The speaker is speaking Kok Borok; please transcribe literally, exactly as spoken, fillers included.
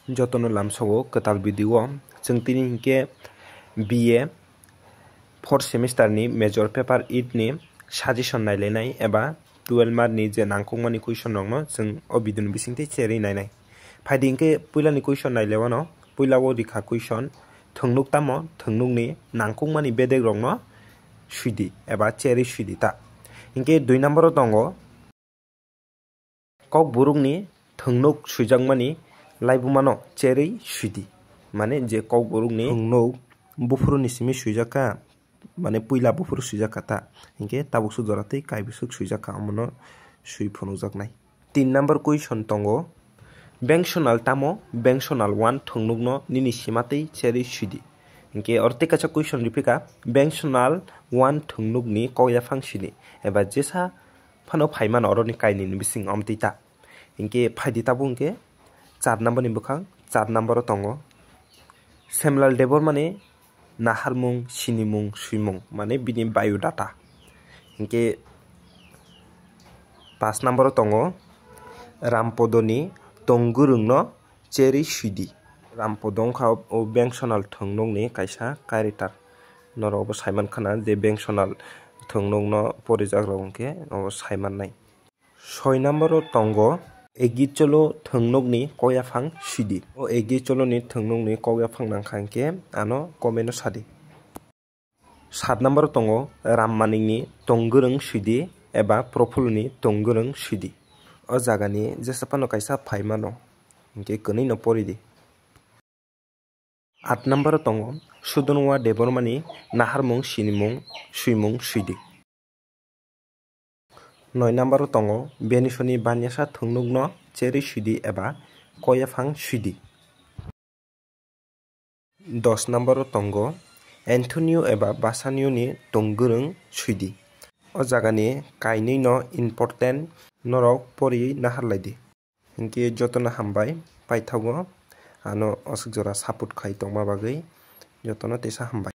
Jotono lamsogo kwtal video o chwng tini hinkhe B A fourth semester ni major paper eight ni suggestion nailainai eba twelve mark ni je nangkukmani question rokno chwng o video ni bisingtwi cherwi nainai. Phaidi hinkhe puilani question nailaiwano, puila o rikha question, thwngnuk tamo thwngnukni nangkukmani bedek rokno swidi eba cherwi swidi ta. Hinkhe dui number o tongo, Kokborokni thwngnuk swijakmani laibumano cherwi swidi. Mane je Kokborokni thwngnuk buphuruni simi swijak kha, mane puila buphuru swijak kha ta, hinkhe tabukso jora tei kaibiswk swijak kha, omono swi phunukjaknai. Tin number question tongo, bengsonal tamo bengsonal one thwngnukno nini sima tei cherwi swidi. Hinkhe oro tei kaisa question riphikha, bengsonal one thwngnukni kok yaphang swidi eba jesa phano phaimano oroni kainwini bising omtwi ta. Hinkhe phaidi tabuk hinkhe char number ni bwkhak, char number o tongo Semlal Debbarmani naharmung, sinimung, swimung, mane bini biodata. Hinkhe pash number o tongo Rampodoni tongwrwngno cherwi swidi. Rampodo wngkha o bengsonal thwngnukni kaisa character. Norok bo saimankhana je bengsonal thwngnukno porijakrok hinkhe obo saimannai. Soi number o tongo Egi Cholo thwngnukni kok yaphang swidi. O Egi Choloni thwngnukni kok yaphang nangkha hinkhe ano comment o sadi. Sat number o tongo Ram Manikni tongwrwng swidi eba Profulloni tongwrwng swidi. O jagani jesa phano kaisa phaimano, hinkhe kwnwino poridi. At number o tongo Sudonwa Debbarmani naharmung, sinimung, swimung swidi. Noi number o tongo Benisoni banyasa thwngnukno cherwi swidi eba kok yaphang swidi. Dos number o tongo Antonio eba Basanioni tongwrwng swidi. O jagani kainwino important norok poriwi naharlaidi. Hinkhe jotono hambai paithago ano aswk jora support khai tongma bagwi, jotono teisa hambai.